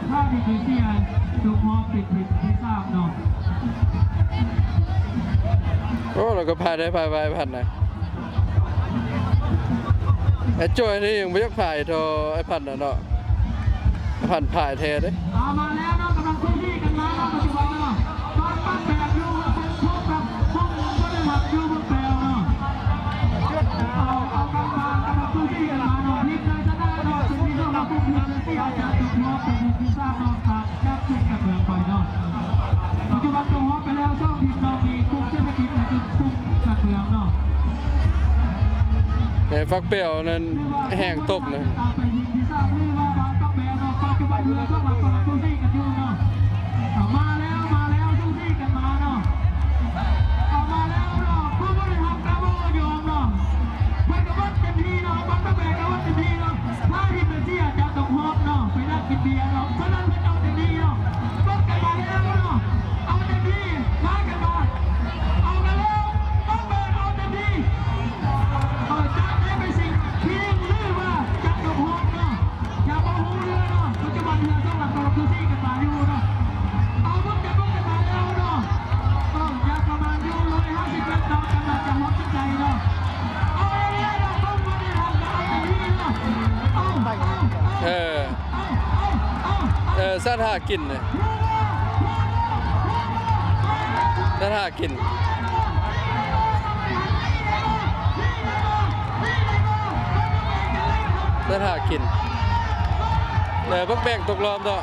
ພາດີເຄເຊຍຕົກຮອບເປັນທີມທີສາມເນາະ. ໂອ້ ແລ້ວກໍພາໄດ້ພາໄວພັນນະ. ໄອ້ໂຈ້ຍນີ້ຍັງບໍ່ຢາກພາຍເທົ່າໄອ້ພັນນະເນາະ. ພັນພາຍແທ້ເດ້. ເອົາມາແລ້ວເນາະ ກຳລັງຄູ່ດີກັນມາເນາະ ປັດຈຸບັນເນາະ. ຕອນປັດແບບຢູ່ ພົບກັບພົບ ບໍ່ໄດ້ຮັບຢູ່ເມືອງແປວເນາະ. ເອົາ ເອົາກັນມາ ກຳລັງຄູ່ດີກັນມາເນາະ. ທີມໃດຊະນະເນາະ ຈະມີໂຊກລົາບ ທີມໃດທີ່ອາດຈະຕົກຮອບໄປທີມທີສາມເນາະ ຈາກ ຈາກກຸ່ມການເມືອງໄປເນາະ. ປັດຈຸບັນຕົກຮອບໄປແລ້ວສອງທີມເນາະ ມີກຸ່ມເສດຖະກິດ ແລະ ກຸ່ມການເມືອງເນາະ. ແຕ່ຝັກແປວນັ້ນແຮງຕົກນະ. ເອົາໄປທີມທີສາມ ຫຼືວ່າບ້ານປັກແບວເນາະ ປັດຈຸບັນເຮືອສອງລຳກຳລັງສູ້ຊີກັນຢູ່ເນາະ. ເອົາມາແລ້ວ ມາແລ້ວ ສູ້ຊີກັນມາເນາະ. ເອົາມາແລ້ວເນາະ ຜູ້ບໍລິຫານກະບໍ່ຍອມເນາະ. ເພິ່ນກະວັດເຕັມທີ່ເນາະ ບ້ານປັກແບວກະວັດເຕັມທີ່ເນາະ. ຖ້າທີມເອເຊຍຈະຕົກຮອບເນາະ ໄປນັ່ງກິນເບຍເນາະ. ສະນັ້ນເພິ່ນເອົາເຕັມທີ່ເນາະ ເບິ່ງກັນມາແລ້ວເນາະ. ເອົາເຕັມທີ່ ມາກັນມາ ເອົາກັນແລ້ວ ຕ້ອງເບິ່ງ ເອົາເຕັມທີ່. ເອີ ຈະໄດ້ໄປຊິງທີມ ຫຼືວ່າຈະຕົກຮອບເນາະ ຍັງບໍ່ຮູ້ເລື່ອງເນາະ. ປັດຈຸບັນເຮືອສອງລຳກຳລັງສູ້ຊີກັນມາຢູ່ເນາະ. ເອົາເບິ່ງກັນ ເບິ່ງກັນມາແລ້ວເນາະ. ເອີ ຍັງປະມານຢູ່ຮ້ອຍຫ້າສິບແມັດເນາະ ກຳລັງຈະຮອດເສັ້ນໄຊເນາະ. ເອົາແລ້ວເນາະ ເບິ່ງວ່າໄດ້ຮັບ ເອົາເຕັມທີ່ເນາະ. ເອົາ ເອົາ ເອົາ ເອີ ເອີ ສັດຫາກິນນະ ສັດຫາກິນ ສັດຫາກິນ. ເອີ ບັກແບງຕົກຮອບເນາະ.